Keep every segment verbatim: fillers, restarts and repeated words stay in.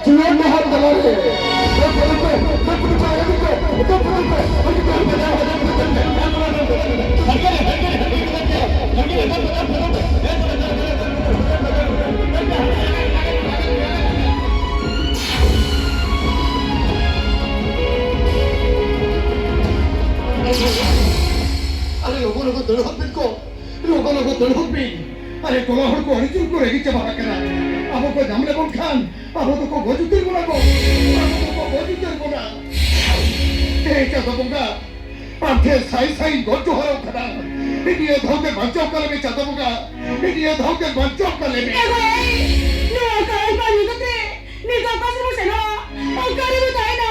ᱡᱤᱭᱚᱱ ᱰᱟᱦᱟᱨ ᱛᱟᱞᱟᱨᱮ ᱟᱨᱮ ᱞᱚᱜᱚᱱ ᱞᱚᱜᱚᱱ ᱫᱟᱹᱲ ᱦᱚᱫ ᱵᱤᱱ ᱠᱚ, ᱞᱚᱜᱚᱱ ᱞᱚᱜᱚᱱ ᱫᱟᱹᱲ ᱦᱚᱫ ᱵᱤᱱ᱾ ᱟᱨᱮ ᱴᱚᱞᱟ ᱦᱚᱲ ᱠᱚ ᱟᱹᱰᱤ ᱡᱳᱨ ᱠᱚ ᱨᱟᱹᱜᱤ ᱪᱟᱵᱟ ᱟᱠᱟᱱᱟ᱾ ᱟᱵᱚ ᱠᱚ ᱧᱟᱢ ᱞᱮᱵᱚᱱ ᱠᱷᱟᱱ ᱟᱵᱚ ᱫᱚᱠᱚ ᱜᱚᱡ ᱩᱛᱟᱹᱨ ᱵᱚᱱᱟ ᱠᱚ, ᱟᱵᱚ ᱫᱚᱠᱚ ᱜᱚᱡ ᱩᱛᱟᱹᱨ ᱵᱚᱱᱟ᱾ ᱦᱮ ᱪᱟᱸᱫᱚ ᱵᱚᱸᱜᱟ, ᱟᱢ ᱴᱷᱮᱱ ᱥᱟᱭ ᱥᱟᱭ ᱜᱚᱰ ᱡᱚᱦᱟᱨᱚᱜ ᱠᱟᱱᱟ᱾ ᱱᱤᱭᱟᱹ ᱫᱷᱟᱣ ᱛᱮ ᱵᱟᱧᱪᱟᱣ ᱠᱟᱞᱮ ᱢᱮ ᱪᱟᱸᱫᱚ ᱵᱚᱸᱜᱟ, ᱱᱤᱭᱟᱹ ᱫᱷᱟᱣ ᱛᱮ ᱵᱟᱧᱪᱟᱣ ᱠᱟᱞᱮ ᱢᱮ᱾ ᱮ ᱜᱚᱭ, ᱱᱚᱣᱟ ᱠᱟᱹᱢᱤ ᱠᱟᱹᱢᱤ ᱠᱟᱛᱮ ᱱᱤᱛ ᱚᱠᱟ ᱥᱮᱫ ᱵᱚ ᱥᱮᱱᱚᱜᱼᱟ? ᱚᱠᱟ ᱨᱮᱵᱚ ᱛᱟᱦᱮᱱᱟ?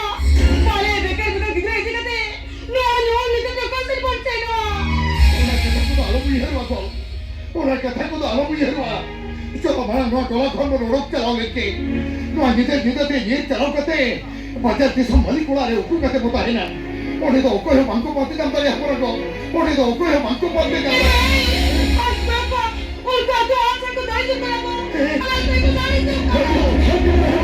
ᱵᱟᱞᱮ ᱵᱮᱠᱟᱨ ᱵᱮᱠᱟᱨ ᱜᱤᱫᱽᱨᱟᱹ ᱤᱫᱤ ᱠᱟᱛᱮ ᱱᱚᱣᱟ ᱧᱩᱦᱩᱢ ᱧᱩ ᱠᱟᱛᱮ ᱚᱠᱟ ᱥᱮᱫ ᱵᱚᱱ ᱥᱮᱱᱚᱜᱼᱟ? ᱚᱱᱟ ᱠᱟᱛᱷᱟ ᱠᱚᱫᱚ ᱟᱞᱚᱢ ᱩᱭᱦᱟᱹᱨᱚᱜᱼᱟ ᱜᱚ᱾ ᱚᱱᱟ ᱠᱟᱛᱷᱟ ᱠᱚᱫᱚ ᱟᱞᱚᱢ ᱩᱭᱦᱟᱹᱨᱚᱜᱼᱟ᱾ ᱪᱚᱞᱚ ᱢᱟᱲᱟᱝ ᱱᱚᱣᱟ ᱴᱚᱞᱟ ᱠᱷᱚᱱ ᱵᱚᱱ ᱚᱰᱚᱠ ᱪᱟᱞᱟᱣ ᱞᱮᱱ ᱜᱮ᱾ ᱱᱚᱣᱟ ᱧᱤᱫᱟᱹ ᱧᱤᱫᱟᱹ ᱛᱮ ᱧᱤᱨ ᱪᱟᱞᱟᱣ ᱠᱟᱛᱮ ᱵᱟᱡᱟᱨ ᱫᱤᱥᱚᱢ ᱢᱟᱹᱞᱤᱠ ᱚᱲᱟᱜ ᱨᱮ ᱩᱠᱩ ᱠᱟᱛᱮ ᱵᱚ ᱛᱟᱦᱮᱱᱟ᱾ ᱚᱸᱰᱮ ᱫᱚ ᱚᱠᱚᱭ ᱦᱚᱸ ᱵᱟᱝ ᱠᱚ ᱯᱟᱱᱛᱮ ᱧᱟᱢ ᱫᱟᱲᱮᱭᱟᱵᱚᱱᱟ ᱜᱚ᱾ ᱚᱸᱰᱮ ᱫᱚ ᱚᱠᱚᱭ ᱦᱚᱸ ᱵᱟᱝ ᱠᱚ ᱯᱟᱱᱛᱮ ᱧᱟᱢ ᱫᱟᱲᱮᱭᱟᱵᱚᱱᱟ᱾ ᱟᱡ ᱵᱟᱵᱟ, ᱩᱱᱠᱩ ᱟᱹᱛᱩ ᱦᱚᱲ ᱥᱮᱫ ᱠᱚ ᱫᱟᱹᱲ ᱦᱤᱡᱩᱜ ᱠᱟᱱᱟ ᱠᱚ᱾ ᱟᱞᱮ ᱥᱮᱫ ᱠᱚ ᱫᱟᱹᱲ ᱦᱤᱡᱩᱜ ᱠᱟᱱᱟ᱾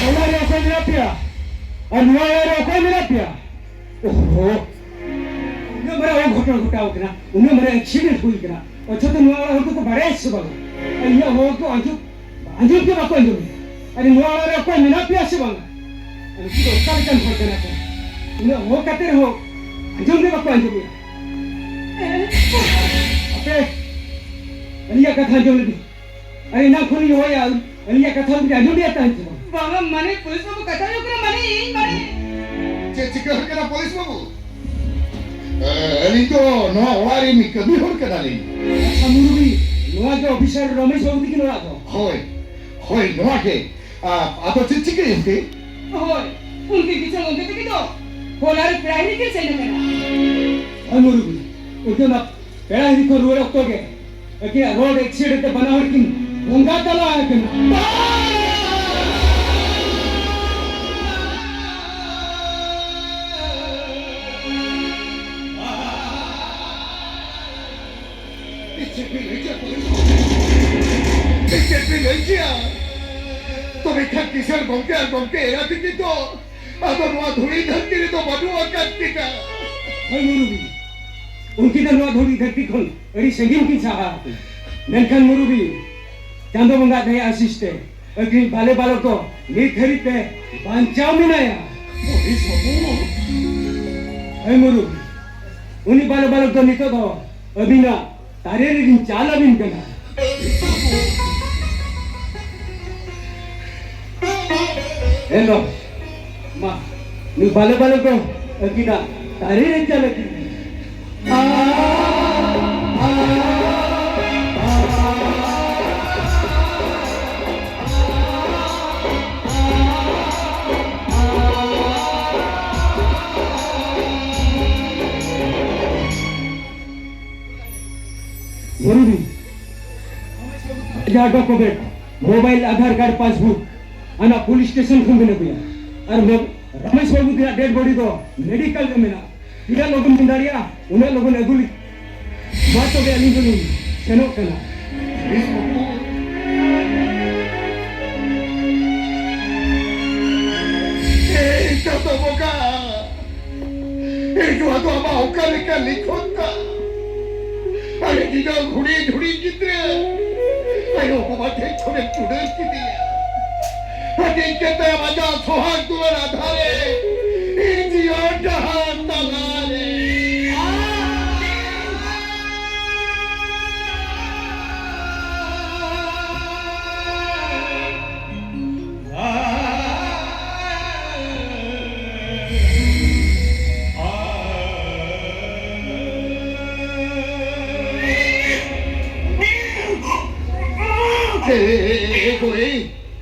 ᱚᱲᱟᱜ ᱨᱮ ᱚᱠᱚᱭ ᱢᱮᱱᱟᱜ ᱯᱮᱭᱟ? ᱟᱨ ᱱᱚᱣᱟ ᱚᱲᱟᱜ ᱨᱮ ᱚᱠᱚᱭ ᱢᱮᱱᱟᱜ ᱯᱮᱭᱟ? ᱳᱦᱳ, ᱩᱱᱟᱹᱜ ᱢᱟᱨᱟᱝ ᱚᱜᱷᱚᱴᱚᱱ ᱜᱷᱚᱴᱟᱣ ᱠᱟᱱᱟ, ᱩᱱᱟᱹᱜ ᱢᱟᱨᱟᱝ accident ᱦᱩᱭ ᱠᱟᱱᱟ, ᱚᱛᱷᱚᱪᱚ ᱱᱚᱣᱟ ᱚᱲᱟᱜ ᱦᱚᱲ ᱫᱚᱠᱚ ᱵᱟᱲᱟᱭᱟ ᱥᱮ ᱵᱟᱝᱟ? ᱟᱨ ᱤᱧᱟᱹᱜ ᱦᱚᱦᱚ ᱠᱚ ᱟᱸᱡᱚᱢ, ᱟᱸᱡᱚᱢ ᱜᱮ ᱵᱟᱠᱚ ᱟᱸᱡᱚᱢᱮᱫᱟ᱾ ᱟᱨ ᱱᱚᱣᱟ ᱚᱲᱟᱜ ᱨᱮ ᱚᱠᱚᱭ ᱢᱮᱱᱟᱜ ᱯᱮᱭᱟ ᱥᱮ ᱵᱟᱝᱟ? ᱟᱨ ᱱᱩᱠᱩ ᱫᱚ ᱚᱠᱟ ᱞᱮᱠᱟᱱ ᱦᱚᱲ ᱠᱟᱱᱟ ᱠᱚ? ᱩᱱᱟᱹᱜ ᱦᱚᱦᱚ ᱠᱟᱛᱮ ᱨᱮᱦᱚᱸ ᱟᱸᱡᱚᱢ ᱜᱮ ᱵᱟᱠᱚ ᱟᱸᱡᱚᱢᱮᱫᱟ᱾ ᱟᱯᱮ ᱟᱹᱞᱤᱧᱟᱜ ᱠᱟᱛᱷᱟ ᱟᱸᱡᱚᱢ ᱞᱮᱵᱤᱱ᱾ ᱟᱨ ᱮᱱᱟᱝ ᱠᱷᱚᱱ ᱤᱧ ᱦᱚᱦᱚᱭᱟ, ᱟᱹᱞᱤᱧᱟᱜ ᱠᱟᱛᱷᱟ ᱵᱤᱱ ᱟᱸᱡᱚᱢ ᱞᱮᱫᱟ ᱛᱟᱦᱮᱸ ᱥᱮ ᱵᱟᱝ? ᱵᱟᱝᱟ, ᱢᱟᱱᱮ, ᱯᱩᱞᱤᱥ ᱵᱟᱹᱵᱩ ᱠᱟᱛᱷᱟ ᱦᱩᱭᱩᱜ ᱠᱟᱱᱟ, ᱢᱟᱱᱮ, ᱤᱧ, ᱢᱟᱱᱮ᱾ ᱪᱮᱫ ᱪᱤᱠᱟᱹ ᱟᱠᱟᱱᱟ ᱯᱩᱞᱤᱥ ᱵᱟᱹᱵᱩ? ᱮ, ᱟᱹᱞᱤᱧ ᱫᱚ ᱱᱚᱣᱟ ᱚᱲᱟᱜ ᱨᱮᱱ ᱠᱟᱹᱢᱤ ᱦᱚᱲ ᱠᱟᱱᱟᱞᱤᱧ᱾ ᱟᱪᱪᱷᱟ, ᱢᱩᱨᱩᱵᱤ, ᱱᱚᱣᱟ ᱜᱮ ᱚᱯᱷᱤᱥᱟᱨ ᱨᱚᱢᱮᱥ ᱵᱟᱹᱵᱩ ᱛᱟᱹᱠᱤᱱ ᱚᱲᱟᱜ ᱫᱚ? ᱦᱳᱭ, ᱦᱳᱭ, ᱱᱚᱣᱟ ᱜᱮ᱾ ᱟ, ᱟᱫᱚ ᱪᱮᱫ ᱪᱤᱠᱟᱹᱭᱮᱱ ᱛᱮ? ᱦᱳᱭ, ᱩᱱᱠᱤᱱ ᱠᱤᱥᱟᱹᱬ ᱜᱚᱢᱠᱮ ᱛᱟᱹᱠᱤᱱ ᱫᱚ ᱦᱚᱞᱟ ᱨᱮ ᱯᱮᱲᱟ ᱦᱤᱨᱤ ᱠᱤᱱ ᱥᱮᱱ ᱟᱠᱟᱱᱟ᱾ ᱦᱳᱭ, ᱢᱩᱨᱩᱵᱤ, ᱩᱱᱠᱤᱱ ᱚᱱᱟ ᱯᱮᱲᱟ ᱦᱤᱨᱤ ᱠᱷᱚᱱ ᱨᱩᱣᱟᱹᱲ ᱚᱠᱛᱚ ᱜᱮ ᱟᱹᱠᱤᱱᱟᱜ ᱨᱳᱰ ᱮᱠᱥᱤᱰᱮᱱᱴ ᱛᱮ ᱵᱟᱱᱟ ᱦᱚᱲ ᱠᱤᱱ ᱵᱚᱸᱜᱟ ᱛᱟᱞᱟ ᱟᱠᱟᱱᱟ᱾ ᱪᱮᱫ ᱯᱮ ᱞᱟᱹᱭ ᱠᱮᱫᱟ? ᱪᱮᱫ ᱯᱮ ᱞᱟᱹᱭ ᱠᱮᱫᱟ? ᱛᱚᱵᱮ ᱠᱷᱟᱱ ᱠᱤᱥᱟᱹᱬ ᱜᱚᱢᱠᱮ ᱟᱨ ᱜᱚᱢᱠᱮ ᱮᱨᱟ ᱛᱤᱠᱤᱱ ᱫᱚ ᱟᱫᱚ ᱱᱚᱣᱟ ᱫᱷᱩᱲᱤ ᱫᱷᱟᱹᱨᱛᱤ ᱨᱮᱫᱚ ᱵᱟᱹᱱᱩᱜ ᱟᱠᱟᱫ ᱠᱤᱱᱟ᱾ ᱦᱳᱭ ᱢᱩᱨᱩᱵᱤ, ᱩᱱᱠᱤᱱ ᱫᱚ ᱱᱚᱣᱟ ᱫᱷᱩᱲᱤ ᱫᱷᱟᱹᱨᱛᱤ ᱠᱷᱚᱱ ᱟᱹᱰᱤ ᱥᱟᱺᱜᱤᱧ ᱠᱤᱱ ᱥᱟᱦᱟ ᱟᱠᱟᱱᱟ᱾ ᱢᱮᱱᱠᱷᱟᱱ ᱢᱩᱨᱩᱵᱤ, ᱪᱟᱸᱫᱚ ᱵᱚᱸᱜᱟ ᱫᱟᱭᱟ ᱟᱥᱤᱥ ᱛᱮ ᱟᱹᱠᱤᱱ ᱵᱟᱞᱮ ᱵᱟᱞᱚᱠ ᱫᱚ ᱱᱤᱛ ᱫᱷᱟᱹᱨᱤᱡ ᱛᱮ ᱵᱟᱧᱪᱟᱣ ᱢᱮᱱᱟᱭᱟ᱾ ᱦᱳᱭ ᱢᱩᱨᱩᱵᱤ, ᱩᱱᱤ ᱵᱟᱞᱮ ᱵᱟᱞᱚᱠ ᱫᱚ ᱱᱤᱛᱚᱜ ᱫᱚ ᱟᱹᱵᱤᱱᱟᱜ ᱛᱟᱨᱮ ᱨᱮᱞᱤᱧ ᱪᱟᱞ ᱟᱹᱵᱤᱱ ᱠᱟᱱᱟ᱾ ᱮᱱ ᱨᱮᱦᱚᱸ, ᱢᱟ, ᱱᱩᱭ ᱵᱟᱞᱮ ᱵᱟᱞᱮ ᱫᱚ ᱟᱹᱠᱤᱱᱟᱜ ᱛᱟᱨᱮ ᱨᱮ ᱪᱟᱞ ᱟᱹᱠᱤᱱ ᱢᱮ᱾ ᱡᱟᱦᱟᱸ document, mobile, Aadhaar card, passbook, ᱚᱱᱟ ᱯᱩᱞᱤᱥ ᱥᱴᱮᱥᱚᱱ ᱠᱷᱚᱱ ᱵᱤᱱ ᱟᱹᱜᱩᱭᱟ᱾ ᱟᱨ ᱢᱚ-, ᱨᱟᱢᱮᱥ ᱵᱟᱹᱵᱩ ᱛᱟᱭᱟᱜ ᱰᱮᱰ ᱵᱚᱰᱤ ᱫᱚ ᱢᱮᱰᱤᱠᱟᱞ ᱨᱮ ᱢᱮᱱᱟᱜᱼᱟ᱾ ᱛᱤᱱᱟᱹᱜ ᱞᱚᱜᱚᱱ ᱵᱤᱱ ᱫᱟᱲᱮᱭᱟᱜᱼᱟ, ᱩᱱᱟᱹᱜ ᱞᱚᱜᱚᱱ ᱟᱹᱜᱩ ᱞᱤᱧ᱾ ᱢᱟ ᱛᱚᱵᱮ ᱟᱹᱞᱤᱧ ᱫᱚᱞᱤᱧ ᱥᱮᱱᱚᱜ ᱠᱟᱱᱟ᱾ ᱮᱭ ᱪᱟᱸᱫᱚ ᱵᱚᱸᱜᱟ, ᱮ ᱱᱚᱣᱟ ᱫᱚ ᱟᱢᱟᱜ ᱚᱠᱟ ᱞᱮᱠᱟ ᱞᱤᱠᱷᱚᱱ ᱛᱟᱢ? ᱟᱞᱮ ᱜᱤᱫᱽᱨᱟᱹ ᱦᱩᱰᱤᱧ ᱦᱩᱰᱤᱧ ᱜᱤᱫᱽᱨᱟᱹ ᱟᱭᱳ ᱵᱟᱵᱟ ᱴᱷᱮᱱ ᱠᱷᱚᱱᱮᱢ ᱪᱩᱰᱟᱹᱨ ᱠᱮᱫᱮᱭᱟ᱾ ᱦᱟᱹᱴᱤᱧ ᱠᱟᱛᱮ ᱟᱡᱟᱜ ᱥᱚᱦᱟᱜ ᱫᱩᱣᱟᱹᱨ ᱟᱫᱷᱟᱨᱮ ᱤᱧ ᱡᱤᱭᱚᱱ ᱰᱟᱦᱟᱨ ᱛᱟᱞᱟᱨᱮ᱾ ᱮ, ᱮ, ᱮ, ᱮ, ᱜᱳᱭ᱾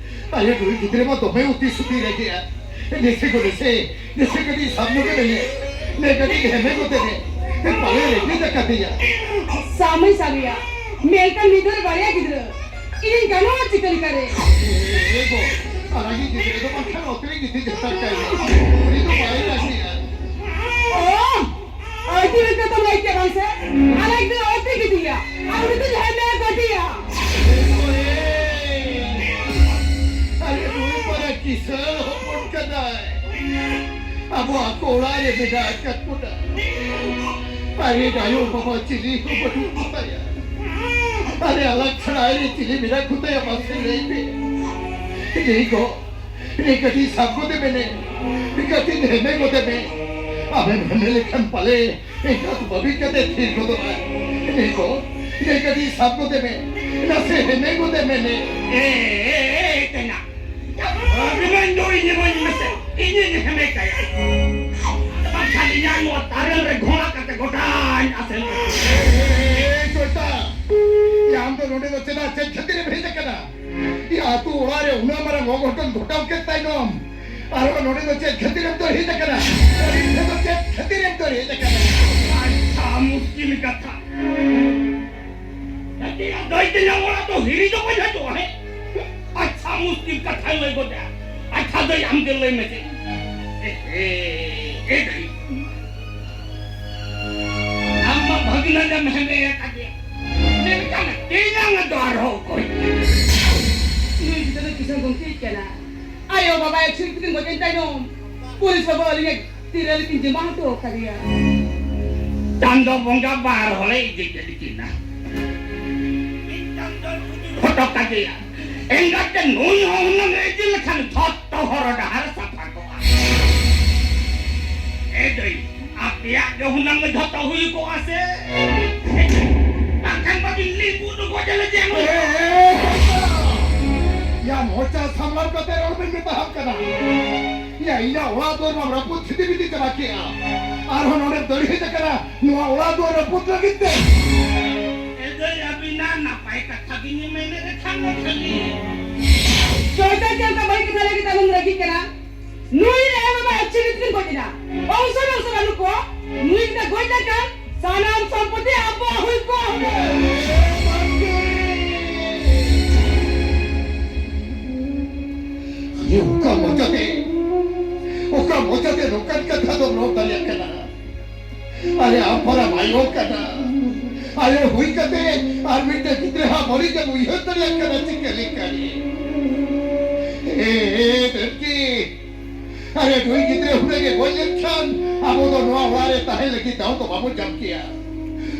ᱟᱭᱳ, ᱱᱩᱭ ᱜᱤᱫᱽᱨᱟᱹ ᱢᱟ ᱫᱚᱢᱮ ᱩᱛᱤ ᱥᱩᱛᱤ ᱨᱮᱜᱮᱭᱟ᱾ ᱱᱮᱥᱮ ᱜᱳ, ᱱᱮᱥᱮ, ᱱᱮᱥᱮ ᱠᱟᱹᱴᱤᱡ ᱥᱟᱵ ᱧᱚᱜᱮ ᱢᱮ᱾ ᱱᱮ ᱠᱟᱹᱴᱤᱡ ᱦᱮᱢᱮ ᱜᱚᱫᱮ ᱢᱮ᱾ ᱯᱟᱞᱮ ᱨᱮᱯᱮᱡ ᱟᱠᱟᱫᱮᱭᱟ᱾ ᱥᱟᱢ ᱢᱟᱹᱧ ᱥᱟᱵᱮᱭᱟ, ᱢᱮᱱᱠᱷᱟᱱ ᱢᱤᱫ ᱦᱚᱲ ᱵᱟᱨᱭᱟ ᱜᱤᱫᱽᱨᱟᱹ, ᱤᱧᱤᱧ ᱜᱟᱱᱚᱜᱼᱟ ᱪᱤᱠᱟᱹ ᱞᱮᱠᱟᱨᱮ? ᱮ ᱜᱚ, ᱟᱨᱟᱜᱤᱡ ᱜᱤᱫᱽᱨᱟᱹ ᱫᱚ ᱵᱟᱝᱠᱷᱟᱱ ᱚᱛᱨᱮ ᱜᱤᱛᱤᱡ ᱦᱟᱛᱟᱲ ᱠᱟᱭ ᱢᱮ᱾ ᱩᱱᱤ ᱫᱚ ᱵᱟᱭ ᱨᱟᱹᱜᱤᱜᱼᱟ᱾ ᱚ, ᱟᱹᱰᱤ ᱨᱟᱹᱥᱠᱟᱹ ᱛᱟᱢ ᱞᱟᱹᱭ ᱠᱮᱫ ᱵᱟᱝ ᱥᱮ? ᱟᱨᱟᱜ ᱜᱤᱫᱽᱨᱟᱹ ᱚᱛᱨᱮ ᱜᱤᱛᱤᱡ ᱜᱮᱭᱟ, ᱟᱨ ᱩᱱᱤ ᱫᱚ ᱡᱟᱦᱟᱸᱭ ᱢᱮᱱᱟ ᱜᱚᱴᱤᱭᱟ᱾ ᱟᱨᱮ ᱱᱩᱭ ᱯᱟᱨᱟ ᱠᱤᱥᱟᱹᱬ ᱦᱚᱯᱚᱱ ᱠᱟᱱᱟᱭ᱾ ᱟᱵᱚ ᱟᱠᱚ ᱚᱲᱟᱜ ᱨᱮ ᱢᱮᱱᱟᱜ ᱟᱠᱟᱫ ᱵᱚᱱᱟ᱾ ᱟᱨᱮ ᱟᱭᱳ ᱵᱟᱵᱟ ᱪᱤᱞᱤ ᱦᱚᱸ ᱵᱟᱹᱱᱩᱜ ᱠᱚᱛᱟᱭᱟ᱾ ᱟᱨᱮ ᱟᱞᱟᱜ ᱪᱷᱟᱲᱟ ᱟᱡ ᱨᱮ ᱪᱤᱞᱤ ᱢᱮᱱᱟᱜ ᱠᱚᱛᱟᱭᱟ ᱢᱟᱥᱮ ᱞᱟᱹᱭ ᱢᱮ᱾ ᱞᱟᱹᱭ ᱜᱚ, ᱞᱟᱹᱭ ᱠᱟᱹᱴᱤᱡ ᱥᱟᱵ ᱜᱚᱫᱮ ᱢᱮ ᱱᱮ᱾ ᱠᱟᱹᱴᱤᱡ ᱦᱮᱢᱮ ᱜᱚᱫᱮ ᱢᱮ᱾ ᱟᱢᱮᱢ ᱦᱮᱢᱮ ᱞᱮᱠᱷᱟᱱ ᱯᱟᱞᱮ ᱮᱸᱜᱟᱛ ᱵᱟᱹᱵᱤ ᱠᱟᱛᱮ ᱛᱷᱤᱨ ᱜᱚᱫᱚᱜᱼᱟ᱾ ᱞᱟᱹᱭ ᱜᱚ, ᱞᱟᱹᱭ ᱠᱟᱹᱴᱤᱡ ᱥᱟᱵ ᱜᱚᱫᱮ ᱢᱮ᱾ ᱱᱟᱥᱮ ᱦᱮᱢᱮ ᱜᱚᱫᱮ ᱢᱮ ᱱᱮ᱾ ᱮ, ᱮ, ᱮ, ᱛᱮᱱᱟ᱾ ᱟᱹᱵᱤᱱᱟᱹᱧ ᱫᱚ ᱤᱧ ᱤᱢᱟᱹᱧ ᱢᱮᱥᱮ, ᱤᱧᱤᱧ ᱦᱮᱢᱮ ᱠᱟᱭᱟ᱾ ᱵᱟᱝᱠᱷᱟᱱ ᱤᱧᱟᱜ ᱱᱚᱣᱟ ᱛᱟᱨᱮᱱ ᱨᱮ ᱜᱷᱚᱲᱟ ᱠᱟᱛᱮ ᱜᱚᱴᱟᱧ ᱟᱥᱮᱱ ᱠᱟᱭᱟ᱾ ᱮ, ᱮ, ᱮ, ᱪᱚᱭᱛᱟ, ᱭᱟ, ᱟᱢ ᱫᱚ ᱱᱚᱰᱮ ᱫᱚ ᱪᱮᱫᱟᱜ, ᱪᱮᱫ ᱠᱷᱟᱹᱛᱤᱨ ᱮᱢ ᱦᱮᱡ ᱟᱠᱟᱱᱟ? ᱭᱟ, ᱟᱹᱛᱩ ᱚᱲᱟᱜ ᱨᱮ ᱩᱱᱟᱹᱜ ᱢᱟᱨᱟᱝ ᱚᱜᱷᱚᱴᱚᱱ ᱜᱷᱚᱴᱟᱣ ᱠᱮᱫ ᱛᱟᱭᱱᱚᱢ, ᱟᱨᱦᱚᱸ ᱱᱚᱰᱮ ᱫᱚ ᱪᱮᱫ ᱠᱷᱟᱹᱛᱤᱨ ᱮᱢ ᱫᱟᱹᱲ ᱦᱮᱡ ᱟᱠᱟᱱᱟ? ᱟᱹᱞᱤᱧ ᱴᱷᱮᱱ ᱫᱚ ᱪᱮᱫ ᱠᱷᱟᱹᱛᱤᱨ ᱮᱢ ᱫᱟᱹᱲ ᱦᱮᱡ ᱟᱠᱟᱱᱟ? ᱟᱪᱪᱷᱟ, ᱢᱩᱥᱠᱤᱞ ᱠᱟᱛᱷᱟ᱾ ᱫᱟᱹᱭ ᱛᱮᱧᱟᱝ ᱚᱲᱟᱜ ᱫᱚ ᱦᱤᱨᱤ ᱫᱚ ᱵᱟᱹᱧ ᱦᱤᱡᱩᱜᱼᱟ, ᱦᱮᱸ? ᱟᱪᱪᱷᱟ, ᱢᱩᱥᱠᱤᱞ ᱠᱟᱛᱷᱟᱧ ᱞᱟᱹᱭ ᱜᱚᱫᱟ᱾ ᱟᱪᱪᱷᱟ, ᱫᱟᱹᱭ, ᱟᱢ ᱜᱮ ᱞᱟᱹᱭ ᱢᱮᱥᱮ᱾ ᱮ, ᱮ, ᱮ, ᱫᱟᱹᱭ᱾ ᱟᱢ ᱢᱟ ᱵᱷᱟᱹᱜᱽᱱᱟᱹ ᱜᱮᱢ ᱦᱮᱸᱫᱮ ᱟᱠᱟᱫᱮᱭᱟ᱾ ᱢᱮᱱᱠᱷᱟᱱ ᱛᱮᱧᱟᱝ ᱫᱚ ᱟᱨᱦᱚᱸ ᱚᱠᱚᱭ? ᱱᱩᱭ ᱜᱤᱫᱽᱨᱟᱹ ᱫᱚ ᱠᱤᱥᱟᱹᱬ ᱜᱚᱢᱠᱮ ᱠᱟᱱᱟ᱾ ᱟᱭᱳ ᱵᱟᱵᱟ ᱮ ᱪᱷᱩᱨᱤ ᱛᱮᱠᱤᱱ ᱜᱚᱡ ᱮᱱ ᱛᱟᱭᱱᱚᱢ, ᱯᱩᱞᱤᱥ ᱵᱟᱹᱵᱩ ᱟᱹᱞᱤᱧ ᱛᱤᱨᱞᱟᱹ ᱠᱤᱱ ᱡᱚᱢᱟ ᱦᱚᱴᱚ ᱟᱠᱟᱫᱮᱭᱟ᱾ ᱪᱟᱸᱫᱚ ᱵᱚᱸᱜᱟ ᱵᱟᱨ ᱦᱚᱲᱮ ᱤᱫᱤ ᱠᱮᱫ ᱠᱤᱱᱟ᱾ ᱦᱚᱴᱚ ᱠᱟᱫᱮᱭᱟ᱾ ᱮᱸᱜᱟᱛ ᱛᱮ ᱱᱩᱭ ᱦᱚᱸ ᱦᱩᱱᱟᱹᱝ ᱮ ᱤᱫᱤ ᱞᱮᱠᱷᱟᱱ ᱡᱷᱚᱛᱚ ᱦᱚᱨ ᱰᱟᱦᱟᱨ ᱥᱟᱯᱷᱟ ᱠᱚᱜᱼᱟ᱾ ᱮ ᱫᱟᱹᱭ, ᱟᱯᱮᱭᱟᱜ ᱜᱮ ᱦᱩᱱᱟᱹᱝ ᱡᱷᱚᱛᱚ ᱦᱩᱭ ᱠᱚᱜᱼᱟ ᱥᱮ? ᱵᱟᱝᱠᱷᱟᱱ ᱵᱟᱵᱤᱱ ᱞᱤᱵᱩ ᱫᱚ ᱜᱚᱡᱮ ᱞᱮᱫᱮᱭᱟ ᱱᱩᱭ ᱦᱚᱸ᱾ ᱮ, ᱮ, ᱮ, ᱭᱟ, ᱢᱚᱪᱟ ᱥᱟᱢᱵᱲᱟᱣ ᱠᱟᱛᱮ ᱨᱚᱲ ᱵᱤᱱ ᱢᱮᱛᱟ ᱦᱟᱢ ᱠᱟᱱᱟ᱾ ᱭᱟ, ᱤᱧᱟᱜ ᱚᱲᱟᱜ ᱫᱩᱣᱟᱹᱨ ᱢᱟᱢ ᱨᱟᱹᱯᱩᱫ ᱪᱷᱤᱛᱤ ᱵᱤᱛᱤ ᱪᱟᱵᱟ ᱠᱮᱜᱼᱟ᱾ ᱟᱨᱦᱚᱸ ᱱᱚᱰᱮᱢ ᱫᱟᱹᱲ ᱦᱮᱡ ᱟᱠᱟᱱᱟ ᱱᱚᱣᱟ ᱚᱲᱟᱜ ᱫᱩᱣᱟᱹᱨ ᱨᱟᱹᱯᱩᱫ ᱞᱟᱹᱜᱤᱫ ᱛᱮ? ᱮ ᱫᱟᱹᱭ, ᱟᱹᱵᱤᱱᱟᱜ ᱱᱟᱯᱟᱭ ᱠᱟᱛᱷᱟ ᱜᱮᱧ ᱢᱮᱱᱮᱫ ᱠᱷᱟᱱ ᱫᱚ ᱠᱷᱟᱹᱞᱤ᱾ ᱪᱚᱭᱛᱟ ᱪᱮᱫ ᱞᱮᱠᱟ ᱵᱟᱹᱲᱤᱡ ᱠᱟᱛᱷᱟ ᱞᱟᱹᱜᱤᱫ ᱟᱞᱚᱢ ᱨᱟᱹᱜᱤᱜ ᱠᱟᱱᱟ? ᱱᱩᱭ ᱨᱮ ᱟᱭᱳ ᱵᱟᱵᱟ ᱮᱠᱥᱤᱰᱮᱱᱴ ᱠᱤᱱ ᱜᱚᱡ ᱮᱱᱟ᱾ ᱚᱝᱥᱚ ᱵᱚᱝᱥᱚ ᱵᱟᱹᱱᱩᱜ ᱠᱚᱣᱟ᱾ ᱱᱩᱭ ᱜᱤᱫᱽᱨᱟᱹ ᱜᱚᱡ ᱞᱮᱱᱠᱷᱟᱱ ᱥᱟᱱᱟᱢ ᱥᱚᱢᱯᱚᱛᱤ ᱟᱵᱚᱣᱟᱜ ᱦᱩᱭ ᱠᱚᱜᱼᱟ᱾ ᱟᱨᱮ, ᱚᱠᱟ ᱢᱚᱪᱟᱛᱮ, ᱚᱠᱟ ᱢᱚᱪᱟᱛᱮ ᱱᱚᱝᱠᱟᱱ ᱠᱟᱛᱷᱟ ᱫᱚᱢ ᱨᱚᱲ ᱫᱟᱲᱮᱭᱟᱜ ᱠᱟᱱᱟ? ᱟᱨᱮ, ᱟᱢ ᱯᱟᱨᱟᱢ ᱟᱭᱳ ᱠᱟᱱᱟ᱾ ᱟᱭᱳ ᱦᱩᱭ ᱠᱟᱛᱮ ᱟᱨ ᱢᱤᱫᱴᱮᱱ ᱜᱤᱫᱽᱨᱟᱹ ᱦᱟᱜ ᱵᱟᱹᱲᱤᱡ ᱮᱢ ᱩᱭᱦᱟᱹᱨ ᱫᱟᱲᱮᱭᱟᱜ ᱠᱟᱱᱟ ᱪᱤᱠᱟᱹ ᱞᱮᱠᱟᱨᱮ? ᱮ, ᱮ, ᱫᱮᱵᱠᱤ, ᱟᱨᱮ, ᱱᱩᱭ ᱜᱤᱫᱽᱨᱟᱹ ᱦᱩᱱᱟᱹᱝ ᱮ ᱜᱚᱡ ᱞᱮᱱᱠᱷᱟᱱ ᱟᱵᱚ ᱫᱚ ᱱᱚᱣᱟ ᱚᱲᱟᱜ ᱨᱮ ᱛᱟᱦᱮᱸ ᱞᱟᱹᱜᱤᱫ ᱫᱟᱣ ᱫᱚ ᱵᱟᱵᱚ ᱧᱟᱢ ᱠᱮᱭᱟ᱾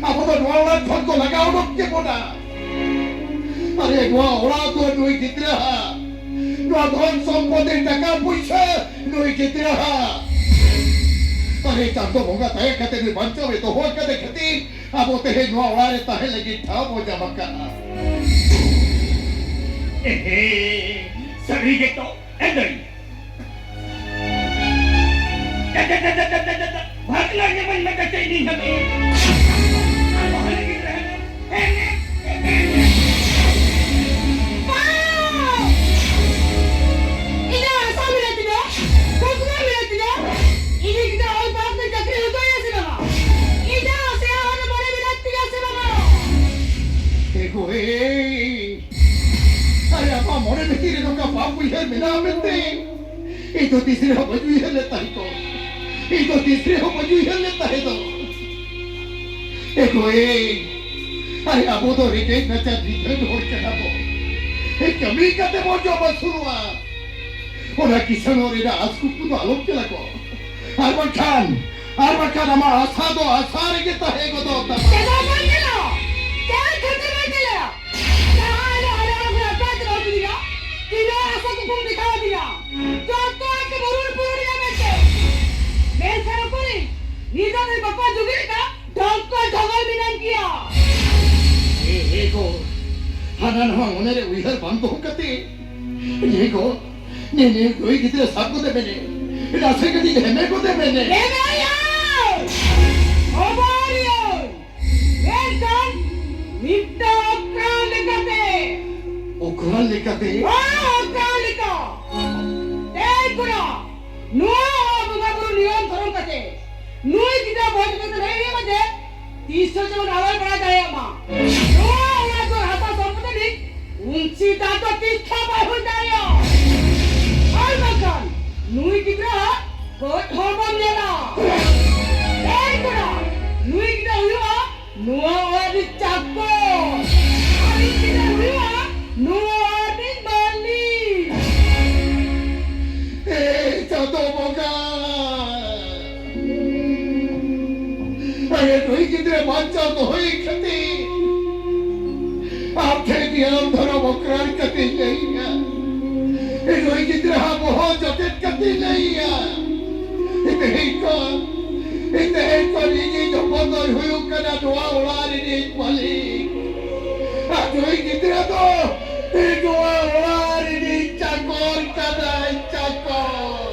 ᱟᱵᱚ ᱫᱚ ᱱᱚᱣᱟ ᱚᱲᱟᱜ ᱠᱷᱚᱱ ᱠᱚ ᱞᱟᱜᱟ ᱩᱰᱩᱠ ᱠᱮᱵᱚᱱᱟ᱾ ᱟᱨᱮ, ᱱᱚᱣᱟ ᱚᱲᱟᱜ ᱫᱚ ᱱᱩᱭ ᱜᱤᱫᱽᱨᱟᱹ ᱦᱟᱜ, ᱱᱚᱣᱟ ᱫᱷᱚᱱ ᱥᱚᱢᱯᱚᱛᱤ ᱴᱟᱠᱟ ᱯᱩᱭᱥᱟᱹ ᱱᱩᱭ ᱜᱤᱫᱽᱨᱟᱹ ᱦᱟᱜ᱾ ᱟᱨᱮ, ᱪᱟᱸᱫᱚ ᱵᱚᱸᱜᱟ ᱫᱟᱭᱟ ᱠᱟᱛᱮ ᱱᱩᱭ ᱵᱟᱧᱪᱟᱣ ᱮ ᱫᱚᱦᱚ ᱟᱠᱟᱫᱮ ᱠᱷᱟᱹᱛᱤᱨ ᱟᱵᱚ ᱛᱮᱦᱮᱧ ᱱᱚᱣᱟ ᱚᱲᱟᱜ ᱨᱮ ᱛᱟᱦᱮᱸ ᱞᱟᱹᱜᱤᱫ ᱴᱷᱟᱶ ᱵᱚ ᱧᱟᱢ ᱟᱠᱟᱫᱼᱟ᱾ ᱮᱦᱮ, ᱥᱟᱹᱨᱤ ᱜᱮᱛᱚ, ᱮ ᱫᱟᱹᱭ᱾ ᱫᱟ, ᱫᱟ, ᱫᱟ, ᱫᱟ, ᱫᱟ, ᱫᱟ, ᱫᱟ, ᱫᱟ, ᱵᱷᱟᱜᱽ ᱞᱟᱝ ᱧᱟᱢᱟᱹᱧ ᱢᱮ ᱠᱟᱹᱴᱤᱡ ᱤᱧ ᱦᱟᱹᱵᱤᱡ᱾ ᱟᱢ ᱦᱚᱸ ᱜᱤᱫᱽᱨᱟᱹ ᱦᱮᱱᱮ, ᱦᱮᱱᱮ, ᱦᱮᱱᱮ᱾ ᱵᱟᱝ! ᱤᱧᱟᱹᱜ ᱟᱥᱟ ᱢᱮᱱᱟᱜ ᱛᱤᱧᱟᱹ, ᱠᱩᱠᱢᱩ ᱢᱮᱱᱟᱜ ᱛᱤᱧᱟᱹ, ᱤᱧᱤᱡ ᱜᱤᱫᱽᱨᱟᱹ ᱚᱞ ᱯᱟᱲᱦᱟᱣ ᱛᱮ ᱪᱟᱹᱠᱨᱤ ᱦᱚᱪᱚᱭᱮᱭᱟ ᱥᱮ ᱵᱟᱝᱟ? ᱤᱧᱟᱹᱜ ᱟᱥᱟ ᱟᱨ ᱢᱚᱱᱮ ᱢᱮᱱᱟᱜ ᱛᱤᱧᱟᱹ ᱥᱮ ᱵᱟᱝᱟ? ᱮ ᱜᱳ, ᱮᱭ! ᱟᱨᱮ, ᱟᱢᱟᱜ ᱢᱚᱱᱮ ᱵᱷᱤᱛᱤᱨ ᱨᱮ ᱱᱚᱝᱠᱟ ᱯᱟᱯ ᱩᱭᱦᱟᱹᱨ ᱢᱮᱱᱟᱜᱼᱟ ᱢᱮᱱᱛᱮ ᱤᱧ ᱫᱚ ᱛᱤᱥ ᱨᱮᱦᱚᱸ ᱵᱟᱹᱧ ᱩᱭᱦᱟᱹᱨ ᱞᱮᱫ ᱛᱟᱦᱮᱸ ᱠᱚ᱾ ᱤᱧ ᱫᱚ ᱛᱤᱥ ᱨᱮᱦᱚᱸ ᱵᱟᱹᱧ ᱩᱭᱦᱟᱹᱨ ᱞᱮᱫ ᱛᱟᱦᱮᱸ ᱫᱚ᱾ ᱮ ᱜᱳ, ᱮᱭ! ᱟᱨᱮ, ᱟᱵᱚ ᱫᱚ ᱨᱮᱸᱜᱮᱡ ᱱᱟᱪᱟᱨ ᱱᱤᱫᱷᱟᱹᱱ ᱦᱚᱲ ᱠᱟᱱᱟ ᱵᱚ᱾ ᱮ, ᱠᱟᱹᱢᱤ ᱠᱟᱛᱮ ᱵᱚ ᱡᱚᱢ ᱟᱹᱥᱩᱞᱚᱜᱼᱟ᱾ ᱚᱱᱟ ᱠᱤᱥᱟᱹᱬᱚᱜ ᱨᱮᱱᱟᱜ ᱟᱥ ᱠᱩᱠᱢᱩ ᱫᱚ ᱟᱞᱚᱢ ᱪᱟᱞᱟᱜᱚᱜ᱾ ᱟᱨ ᱵᱟᱝᱠᱷᱟᱱ, ᱟᱨ ᱵᱟᱝᱠᱷᱟᱱ ᱟᱢᱟᱜ ᱟᱥᱟ ᱫᱚ ᱟᱥᱟ ᱨᱮᱜᱮ ᱛᱟᱦᱮᱸ ᱜᱚᱫᱚᱜ ᱛᱟᱢᱟ᱾ ᱪᱮᱫᱟᱜ ᱵᱟᱹᱧ ᱪᱟᱞᱟᱜᱼᱟ? ᱪᱮᱫ ᱠᱷᱟᱹᱛᱤᱨ ᱵᱟᱹᱧ ᱪᱟᱞᱟᱜᱼᱟ? ᱡᱟᱦᱟᱸ ᱦᱤᱞᱳᱜ ᱟᱞᱮ ᱚᱲᱟᱜ ᱠᱷᱚᱱᱟᱜ ᱵᱟᱭ ᱪᱟᱞᱟᱣ ᱦᱚᱪᱚ ᱞᱮᱭᱟ, ᱤᱱᱟᱹ ᱟᱥᱟ ᱠᱩᱠᱢᱩᱢ ᱫᱮᱠᱷᱟᱣ ᱟᱹᱫᱤᱧᱟ᱾ ᱡᱚᱛᱚ ᱟᱡ ᱛᱮ ᱵᱩᱨᱩ ᱨᱮ ᱯᱩᱨᱟᱹᱣ ᱞᱮᱭᱟ ᱢᱮᱱᱛᱮ᱾ ᱢᱮᱱᱠᱷᱟᱱ ᱚᱠᱚᱨᱤᱧ? ᱱᱤᱛᱚᱜ ᱫᱚ ᱵᱟᱠᱚ ᱡᱩᱜᱤ ᱞᱮᱠᱟ ᱰᱷᱚᱝᱠᱚ ᱰᱷᱚᱝᱜᱚᱞ ᱢᱤᱱᱟᱹᱧ ᱜᱮᱭᱟ᱾ ᱮ, ᱮ ᱜᱚ, ᱦᱟᱱᱟ ᱱᱟᱣᱟ ᱢᱚᱱᱮᱨᱮ ᱩᱭᱦᱟᱹᱨ ᱵᱟᱝ ᱫᱚᱦᱚ ᱠᱟᱛᱮ, ᱱᱤᱭᱟᱹ ᱜᱚ, ᱱᱤᱭᱟᱹ, ᱱᱤᱭᱟᱹ ᱜᱟᱹᱭ ᱜᱤᱫᱽᱨᱟᱹ ᱥᱟᱵ ᱠᱚᱛᱮ ᱢᱮᱱᱮ, ᱱᱟᱥᱮ ᱠᱟᱹᱴᱤᱡ ᱦᱮᱢᱮ ᱠᱚᱛᱮ ᱢᱮᱱᱮ᱾ ᱦᱮᱢᱮᱭᱟᱹᱧ! ᱦᱚᱵᱚᱨᱤᱭᱟᱹᱧ! ᱢᱮᱱᱠᱷᱟᱱ ᱢᱤᱫᱴᱟᱝ ᱚᱠᱨᱟᱱ ᱞᱮᱠᱟᱛᱮ᱾ ᱚᱠᱨᱟᱱ ᱞᱮᱠᱟᱛᱮ? ᱦᱮᱸ, ᱚᱠᱨᱟᱱ ᱞᱮᱠᱟ᱾ ᱛᱮᱦᱮᱧ ᱠᱷᱚᱱᱟᱜ ᱱᱚᱣᱟ ᱚᱲᱟᱜ ᱵᱚᱸᱜᱟ ᱵᱩᱨᱩ ᱱᱤᱭᱚᱢ ᱫᱷᱚᱨᱚᱢ ᱠᱟᱛᱮ ᱱᱩᱭ ᱜᱤᱫᱽᱨᱟᱹ ᱡᱮᱢᱚᱱ ᱟᱞᱚᱭ ᱵᱟᱲᱟᱭ ᱫᱟᱲᱮᱭᱟᱜ ᱢᱟ᱾ ᱱᱚᱣᱟ ᱚᱲᱟᱜ ᱫᱩᱣᱟᱹᱨ ᱦᱟᱥᱟ ᱥᱚᱢᱯᱚᱛᱤ ᱨᱤᱱᱤᱡ ᱩᱱᱥᱤ ᱫᱟ ᱫᱚ ᱛᱤᱥ ᱦᱚᱸ ᱵᱟᱭ ᱦᱩᱭ ᱫᱟᱲᱮᱭᱟᱜᱼᱟ᱾ ᱟᱨ ᱵᱟᱝᱠᱷᱟᱱ ᱱᱩᱭ ᱜᱤᱫᱽᱨᱟᱹ ᱦᱟᱜ ᱜᱚᱡ ᱦᱚᱲ ᱵᱚᱱ ᱧᱮᱞᱟ᱾ ᱮᱭ ᱠᱚᱲᱟ, ᱱᱩᱭ ᱜᱤᱫᱽᱨᱟᱹ ᱦᱩᱭᱩᱜᱼᱟ ᱱᱚᱣᱟ ᱚᱲᱟᱜ ᱨᱤᱱᱤᱡ ᱪᱟᱠᱚᱨ᱾ ᱟᱨ ᱤᱧ ᱜᱤᱫᱽᱨᱟᱹ ᱦᱩᱭᱩᱜᱼᱟ ᱱᱚᱣᱟ ᱚᱲᱟᱜ ᱨᱤᱱᱤᱡ ᱢᱟᱹᱞᱤᱠ᱾ ᱮ ᱪᱟᱸᱫᱚ ᱵᱚᱸᱜᱟ, ᱟᱨᱮ ᱱᱩᱭ ᱜᱤᱫᱽᱨᱟᱹ ᱵᱟᱧᱪᱟᱣ ᱫᱚᱦᱚᱭ ᱠᱷᱟᱹᱛᱤᱨ ᱟᱢ ᱴᱷᱮᱱ ᱱᱤᱭᱟᱢ ᱫᱷᱚᱨᱚᱢ ᱚᱠᱨᱟᱲ ᱠᱟᱛᱮᱧ ᱞᱟᱹᱭᱟ᱾ ᱱᱩᱭ ᱜᱤᱫᱽᱨᱟᱹ ᱦᱟᱜ ᱵᱚᱦᱚᱜ ᱡᱚᱴᱮᱫ ᱠᱟᱛᱮᱧ ᱞᱟᱹᱭᱟ᱾ ᱛᱮᱦᱮᱧ ᱠᱷᱚᱱ, ᱛᱮᱦᱮᱧ ᱠᱷᱚᱱ ᱤᱧᱤᱡ ᱦᱚᱯᱚᱱ ᱫᱚᱭ ᱦᱩᱭᱩᱜ ᱠᱟᱱᱟ ᱱᱚᱣᱟ ᱚᱲᱟᱜ ᱨᱤᱱᱤᱡ ᱢᱟᱹᱞᱤᱠ᱾ ᱟᱨ ᱱᱩᱭ ᱜᱤᱫᱽᱨᱟᱹ ᱫᱚ ᱱᱚᱣᱟ ᱚᱲᱟᱜ ᱨᱤᱱᱤᱡ ᱪᱟᱠᱚᱨ ᱠᱟᱱᱟᱭ, ᱪᱟᱠᱚᱨ᱾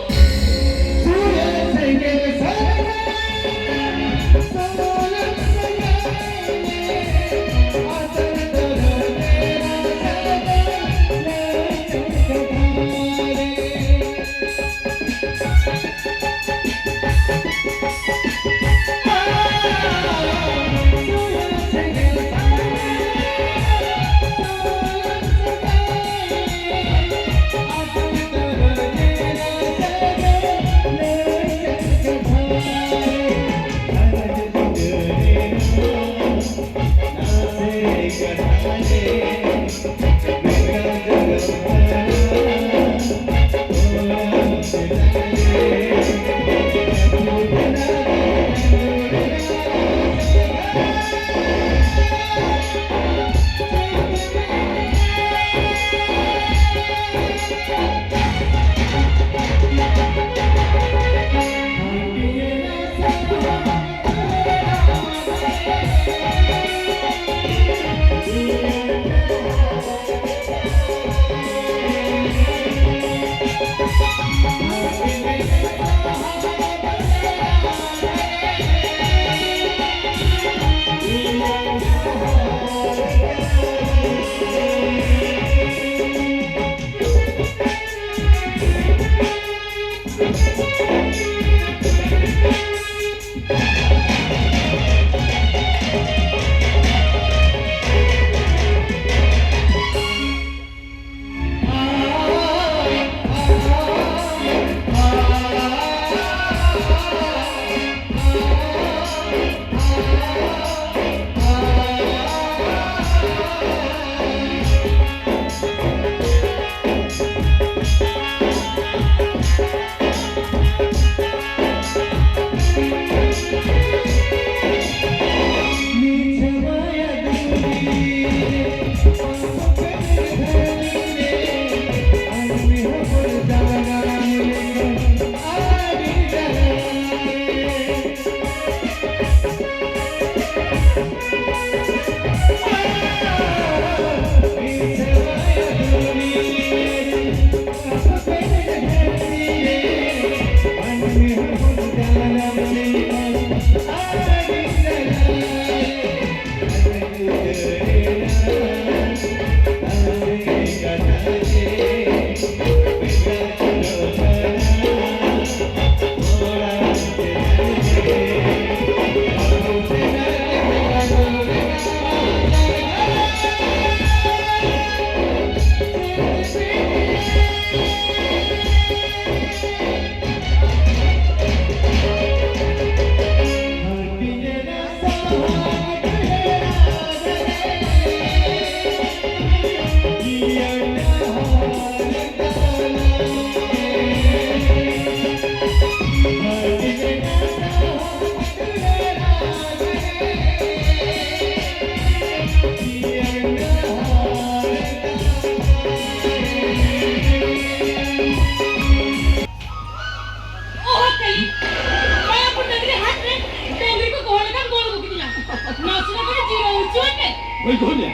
ᱱᱟᱥᱮᱱᱟᱜ ᱠᱟᱹᱴᱤᱡ ᱡᱤᱨᱟᱹᱣ ᱦᱚᱪᱚᱭ ᱢᱮ᱾ ᱵᱟᱹᱧ ᱫᱚᱦᱚ ᱢᱮᱭᱟ,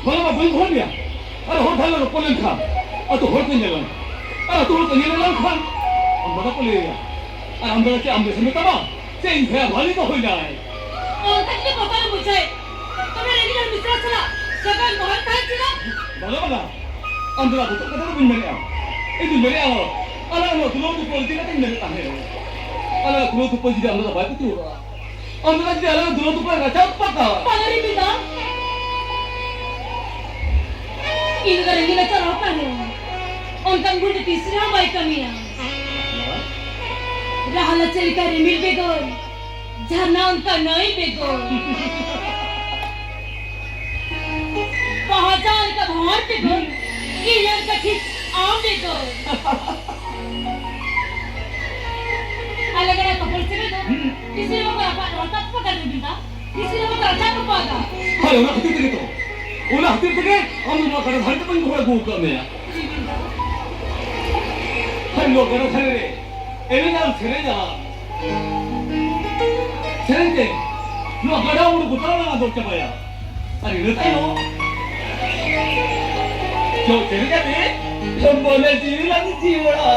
ᱵᱟᱝᱟ, ᱵᱟᱹᱧ ᱫᱚᱦᱚ ᱢᱮᱭᱟ᱾ ᱟᱨ ᱦᱚᱲ ᱴᱷᱮᱱ ᱞᱮ ᱨᱚᱯᱚᱲ ᱞᱮᱱᱠᱷᱟᱱ, ᱟᱛᱳ ᱦᱚᱲ ᱠᱚ ᱧᱮᱞ ᱞᱮᱱ, ᱟᱨ ᱟᱛᱳ ᱦᱚᱲ ᱠᱚ ᱧᱮᱞ ᱞᱮᱱᱠᱷᱟᱱ, ᱟᱢ ᱫᱟᱫᱟ ᱠᱚ ᱞᱟᱹᱭᱟ᱾ ᱟᱨ ᱟᱢ ᱫᱟᱫᱟ ᱪᱮᱫ ᱟᱢ ᱵᱮᱥᱮᱢ ᱢᱮᱛᱟᱢᱟ? ᱪᱮᱫ ᱤᱧ ᱵᱷᱟᱭᱟ ᱵᱷᱟᱞᱤ ᱫᱚ ᱦᱩᱭ ᱱᱟᱭ? ᱚᱱᱠᱟ ᱡᱩᱫᱤ ᱵᱚᱛᱚᱨᱮᱢ ᱵᱩᱡᱷᱟᱹᱣᱮᱫ, ᱛᱚᱵᱮ ᱨᱮᱸᱜᱮᱡ ᱦᱚᱲ ᱢᱤᱥᱨᱟ ᱥᱟᱞᱟᱜ ᱥᱟᱹᱜᱟᱹᱭ ᱫᱚᱦᱚᱭ ᱛᱟᱦᱮᱸ ᱪᱮᱫᱟᱜ? ᱵᱟᱝᱟ, ᱵᱟᱝᱟ᱾ ᱟᱢ ᱫᱟᱫᱟ ᱵᱚᱛᱚᱨ ᱠᱟᱛᱷᱟ ᱫᱚ ᱵᱟᱹᱧ ᱢᱮᱱᱮᱫᱼᱟ᱾ ᱤᱧ ᱫᱩᱧ ᱢᱮᱱᱮᱫᱼᱟ, ᱟᱞᱟᱝ ᱦᱚᱸ ᱫᱩᱞᱟᱹᱲ ᱫᱩᱯᱞᱟᱹᱲ ᱤᱫᱤ ᱠᱟᱛᱮᱧ ᱢᱮᱱᱮᱫ ᱛᱟᱦᱮᱸᱫ᱾ ᱟᱞᱟᱝ ᱫᱩᱞᱟᱹᱲ ᱫᱩᱯᱞᱟᱹᱲ ᱡᱩᱫᱤ ᱟᱢ ᱫᱟᱫᱟ ᱵᱟᱭ ᱯᱟᱹᱛᱭᱟᱹᱣᱟᱜᱼᱟ, ᱟᱢ ᱫᱟᱫᱟ ᱡᱩᱫᱤ ᱟᱞᱟᱝ ᱫᱩᱞᱟᱹᱲ ᱫᱩᱯᱞᱟᱹᱲ ᱨᱟᱪᱟ ᱯᱟᱠᱟ᱾ ᱵᱟᱝᱟ ᱨᱤᱢᱤᱞ ᱫᱟ, ᱤᱧ ᱫᱚ ᱨᱮᱸᱜᱮᱡ ᱱᱟᱪᱟᱨ ᱦᱚᱲ ᱠᱟᱱ ᱨᱮᱦᱚᱸ, ᱚᱱᱠᱟᱱ ᱜᱩᱱᱰᱤ ᱛᱤᱥ ᱨᱮᱦᱚᱸ ᱵᱟᱭ ᱠᱟᱹᱢᱤᱭᱟ᱾ ᱨᱟᱦᱞᱟ ᱪᱮᱫ ᱞᱮᱠᱟ ᱨᱤᱢᱤᱞ ᱵᱮᱜᱚᱨ, ᱡᱷᱟᱨᱱᱟ ᱚᱱᱠᱟ ᱱᱟᱹᱭ ᱵᱮᱜᱚᱨ, ᱵᱟᱦᱟ ᱡᱟᱦᱟᱸ ᱞᱮᱠᱟ ᱵᱷᱟᱶᱟᱨ ᱵᱮᱜᱚᱨ, ᱤᱧ ᱚᱱᱠᱟ ᱴᱷᱤᱠ ᱟᱢ ᱵᱮᱜᱚᱨ᱾ ᱟᱞᱮ ᱜᱟᱰᱟ ᱛᱚᱯᱚᱞ ᱪᱮᱬᱮ ᱫᱚ ᱦᱩᱸ᱾ ᱛᱤᱥ ᱨᱮᱦᱚᱸ ᱵᱟᱠᱚ ᱨᱟᱯᱟᱜ ᱨᱚᱲ ᱛᱟᱠᱚ ᱵᱟᱠᱚ ᱨᱮᱵᱮᱫᱟ᱾ ᱛᱤᱥ ᱨᱮᱦᱚᱸ ᱵᱟᱠᱚ ᱨᱟᱪᱟ ᱛᱚᱯᱟᱜᱟ᱾ ᱦᱳᱭ, ᱚᱱᱟ ᱠᱷᱟᱹᱛᱤᱨ ᱛᱮᱜᱮ ᱛᱚ, ᱚᱱᱟ ᱠᱷᱟᱹᱛᱤᱨ ᱛᱮᱜᱮ ᱟᱢ ᱫᱚ ᱱᱚᱣᱟ ᱜᱟᱰᱟ ᱫᱷᱟᱨᱮ ᱛᱮ ᱵᱟᱹᱧ ᱫᱚᱦᱚ ᱟᱹᱜᱩ ᱟᱠᱟᱫ ᱢᱮᱭᱟ᱾ ᱦᱳᱭ, ᱱᱚᱣᱟ ᱜᱟᱰᱟ ᱫᱷᱟᱨᱮ ᱨᱮ ᱮᱱᱮᱡ ᱟᱢ, ᱥᱮᱨᱮᱧᱟ᱾ ᱥᱮᱨᱮᱧ ᱛᱮ ᱱᱚᱣᱟ ᱜᱟᱰᱟ ᱵᱩᱨᱩ ᱜᱚᱴᱟ ᱞᱟᱝ ᱟᱫᱚᱨ ᱪᱟᱵᱟᱭᱟ᱾ ᱟᱨ ᱤᱱᱟᱹ ᱛᱟᱭᱚᱢ ᱪᱚ ᱥᱮᱨᱮᱧ ᱠᱟᱛᱮ ᱢᱚᱱᱮ ᱡᱤᱣᱤ ᱞᱟᱝ ᱡᱤᱣᱟᱲᱟ᱾